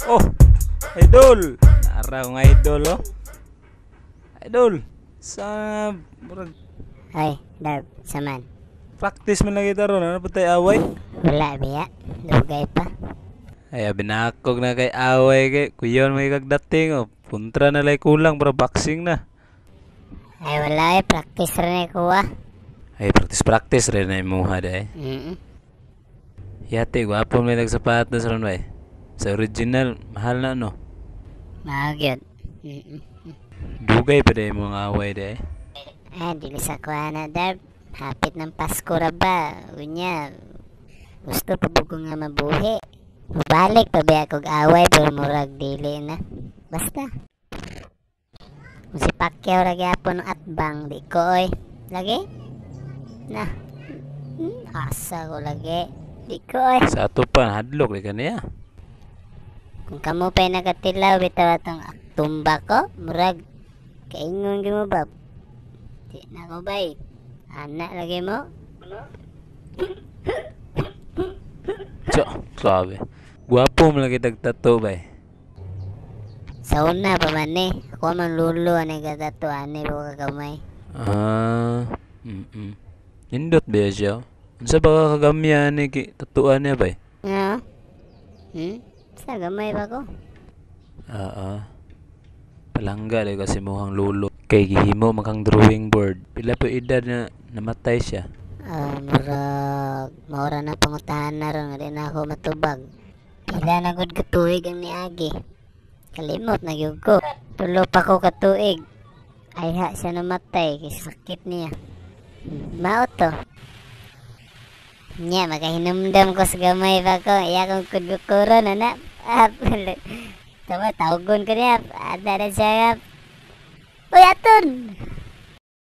Oh, idol. Nara akong idol oh. Idol. Sa murag Ay, Darb, saman. Practice man lang kita ron, ano pa tayo away? Wala biya, dugay pa. Ay, binakog na kay away kay kuyon may kagdating oh. Puntra na lay kulang para boxing na. Ay, wala eh, practice rin eh ko ah. Ay, practice practice rin na imuha day. Yate, gwapo may nagsapatos ron bay. Sa original, mahal na no. Mao gyud. Dugay pa day mga away day. Ay, dili sa kuha na, Darb. Hapit ng Pasko ra ba? Unya, gusto pa ko nga mabuhi. Mubalik pa ba akong away pero murag dili na. Basta. Kung si Pacquiao ra gyapon ang atbang, di ko oy. Lagi? Na. Asa ko lagi. Di ko oy. Sa ato pa, hadlok di kaniya. Kung kamo pa'y nakatilaw, bitaw atong tumba ko, murag, kaingon gyud mo ba? Di na ko bay. Ana lagi mo? Tso, grabe. Gwapo mo lagi tagtato bay. Sa una pa man eh. Ako man lulo ani gatato ani ko kagamay. Ah, Nindot ba siya? Unsa ba ka kagamya ni ki tatuan niya bay? Nga? Hmm? Sa gamay ba ko? Ah, ah. Palangga dahil kasi muhang lulo. Kay gihimo makang drawing board. Pila po edad na namatay siya? Ah, murag maura na pangutahan na ron nga di na ako matubag. Pila na gud katuig ang niagi. Kalimot na gyud ko. Tulo pa ko katuig. Ay ha siya namatay kay sakit niya. Mao to. Nya makahinumdum ko sa gamay pa ko. Iya kong kudkukuron ana. Ah, tama tawgon ko niya. Ada na siya. Uy, aton!